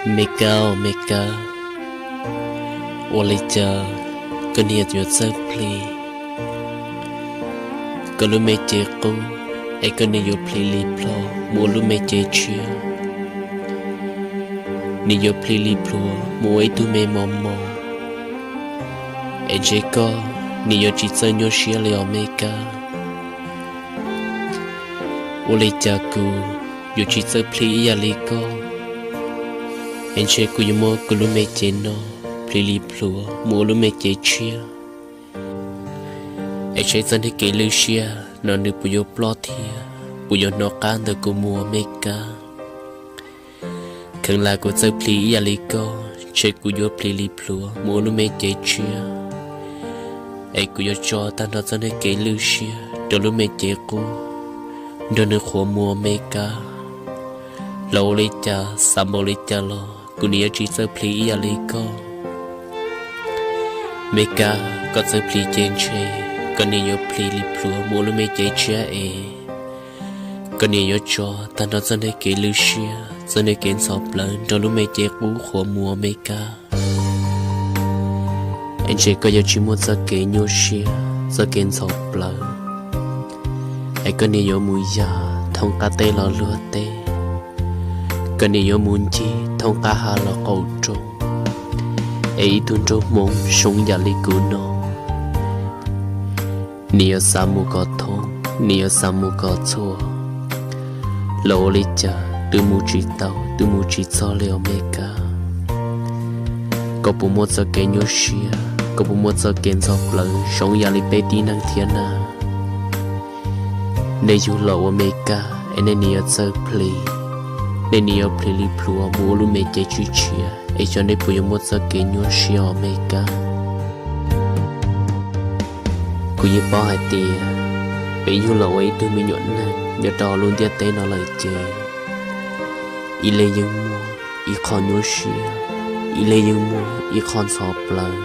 Me Kab, me Kab, ua li cas koj niaj yuav txawj plhis koj lub me cev qub, es koj niaj yuav plhis li plhuav mus ua lub me cev tshiab? Niaj yuav plhis li plhuav mus ua ib tug me mos mos, es ntshe koj niaj yuav tsis txawj nyuaj siab li os me Kab. Ua li cas kuv yuav tsis txawj plhis ib yam li koj, es ntshe kuv yuav muab kuv lub me cev no plhis li plhuav mus ua lub me cev tshiab, es saib txoj niag kev lwj siab no nws puas yuav ploj thiab puas yuav hnov qab ntawm kuv mus os me Kab. Kheev lam kuv txawj plhis ib yam li koj, ntshe kuv yuav plhis li plhuav mus ua lub me cev tshiab, es kuv yuav tso tag nrho txoj niag kev lwj siab rau lub me cev qub nrog nws qhuav mus os me Kab. Los ua li cas xav npaum li cas los kuv niaj yuav tsis txawj plhis ib yam li koj. Me Kab, koj txawj plhis ces ntshe koj niaj yuav plhis li plhuav mus ua lub me cev tshiab es koj niaj yuav tso tag nrho txoj niag kev lwj siab, txoj niag kev ntxhov plawv nrog lub me cev qub qhuav mus os me Kab. Es ntshe koj yuav tsis muaj txoj kev nyuaj siab, txoj kev ntxhov plawv, es koj niaj yuav mus yam thoob qab teb los luag teb, koj niaj yuav mus ncig thoob qab hav los qaum roob, es ib tug nraug hmoob zoo yam li kuv no, niaj yuav xav mus kom thoob, niaj yuav xav mus kom txhua, los ua li cas twb mus tsis tau, twb mus tsis txog li os me Kab. Koj puas muaj txoj kev nyuaj siab, koj puas muaj txoj kev ntxhov plawv zoo yam li peb tib neeg thiab na? Nej yug los ua me Kab es nej niaj yuav txawj plhis, nej niaj yuav plhis li plhuav mus ua lub me cev tshiab tshiab, es xyov nej puas yuav muaj txoj kev nyuaj siab os me Kab. Kuv yeej paub hais tias peb yug los ua ib tug me nyuam neeg nyob rau lub ntiaj teb no lawm ces ib leeg yeej muaj ib qho nyuaj siab, ib leeg yeej muaj ib qho ntxhov plawv,